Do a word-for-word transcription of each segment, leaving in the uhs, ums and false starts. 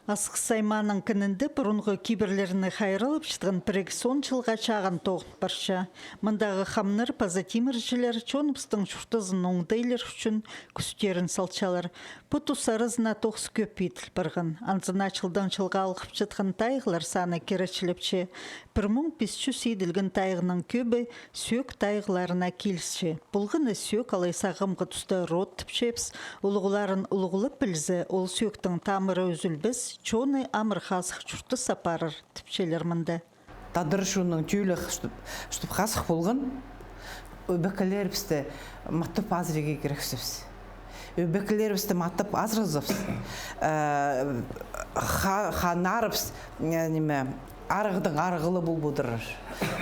Асхыс аймааның кінінде пурунғы кибірлерні хайраллапчатхан пірігіс он чылға чағын тоғын парча. Мындағы хамнар паза тимірҷілер чоныбыстың чуртазын оңдайлар ӱчӱн кӱстерін салчалар. Пу тус аразына тоғыс кӧп иділ парған. Анзына чылдаң чылға алғыпчатхан тайығлар саны киречілепче. Пір муң пис чӱс иділген тайығның кӧбі сӧӧк тайығларына килісче. Полғаны сӧӧк алай сағамғы туста род тіпчебіс. Улуғларын улуғлап пілзе, ол сӧӧктің тамыры ӱзӱлбес, чоны амыр хазых чуртас апарар, тіпчелер мында. Тадар чонның тӧлі, чтоб, чтоб хазых полған, ӧбекелерібісті матап азырирға кирексібіс. Ӧбекелерібісті матап азырзабыс, э, ха-, ханнарыбыс, э, ниме, арығдаң арығлы пол одырар.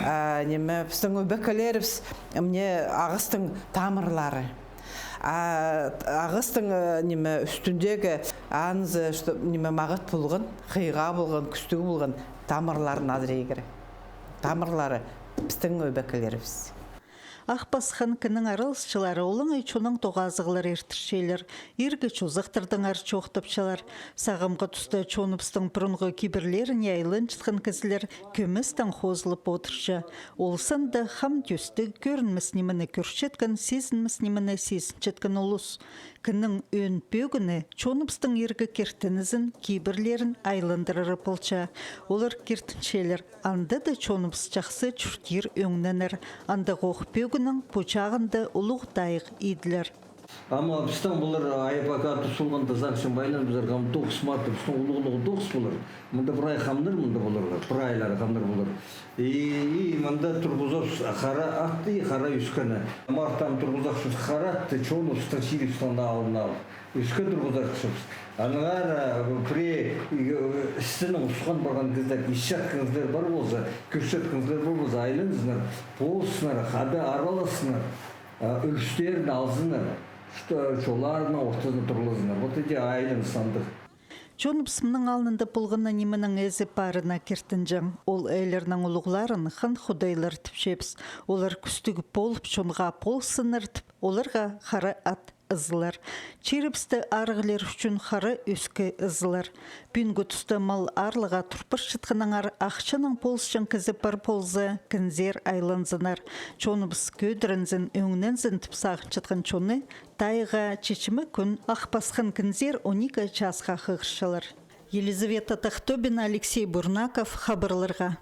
Э, ниме, пістің ӧбекелерібіс, міне, ағастың тамырлары. А ағастың, э, ниме, ӱстӱндегі анзы, что, ниме, мағат полған, хыйға полған, кӱстіг полған тамырларын азырирға кирек. Тамырлары пістің ӧбекелерібіс. Ах Пасхан кіннің араласчылары олаңай чоннаң тоғазығлар иртірчелер, иргі чозахтардаңар чоохтапчалар. Сағамғы туста чоныбыстың пурунғы кибірлеріне айланчатхан кізілер кӧместең хозылып одырча. Ол санда хам тӧстіг, кӧрінмес нимені кӧрчеткен, сизінмес нимені сизінчеткен улус. Кіннің ӧӧн пӧгіні чоныбыстың иргі киртінізін, кибірлерін айландырары полча. Олар киртінчелер, анда даа чоныбыс чахсы чуртир, ӧңненер. Андағох пӧгіннің пу чағында улуғ тайығ иділер. Ама пістің полар, ай, пока тус полғанда, сағынчам, айланыбызарға, ам тоғыс мартта пістің улуғ-улуғ тоғыс полар. Мында прай хамнар, мында поларға, прайлары хамнар полар. И, и мында турғызарбыс хара атты, хара ӧскені. Мартта ам турғызарбыс хара атты, чоныбыстың, чирібістің алнына алып. Ӧске турғызарбыс. Аннаңар, а, пірее, и, э, істінең усхан парған кізілер, исчеткен кізілер пар полза, кӧрчеткен кізілер пар полза, айланзыннар, полысыннар, хада аралассыннар, а, ӱлӱстерін алзыннар, что чолларының ортазына турлазыннар. Вот иди айланыс андағ. Чоныбыс мының алнында полған на нименің ээзі парына киртінҷең. Ол ээлернің улуғларын хан худайлар тіпчебіс. Олар кӱстіг полып, чонға полысыннар тіп, оларға хара ат ызылар. Чирібісті арығлир ӱчӱн хара ӧске ызылар. Пӱӱнгі туста мал аарлығға турпарчатханнаңар, ахчанаң полысчаң кізі пар полза, кінзер айланзыннар. Чоныбыс кӧдірінзін, ӧңнензін тіп сағынчатхан чонны тайығға чечімек кӱн Ах Пасхан кінзер он ікі часха хығырчалар. Елизавета Тахтобина, Алексей Бурнаков, хабарларға.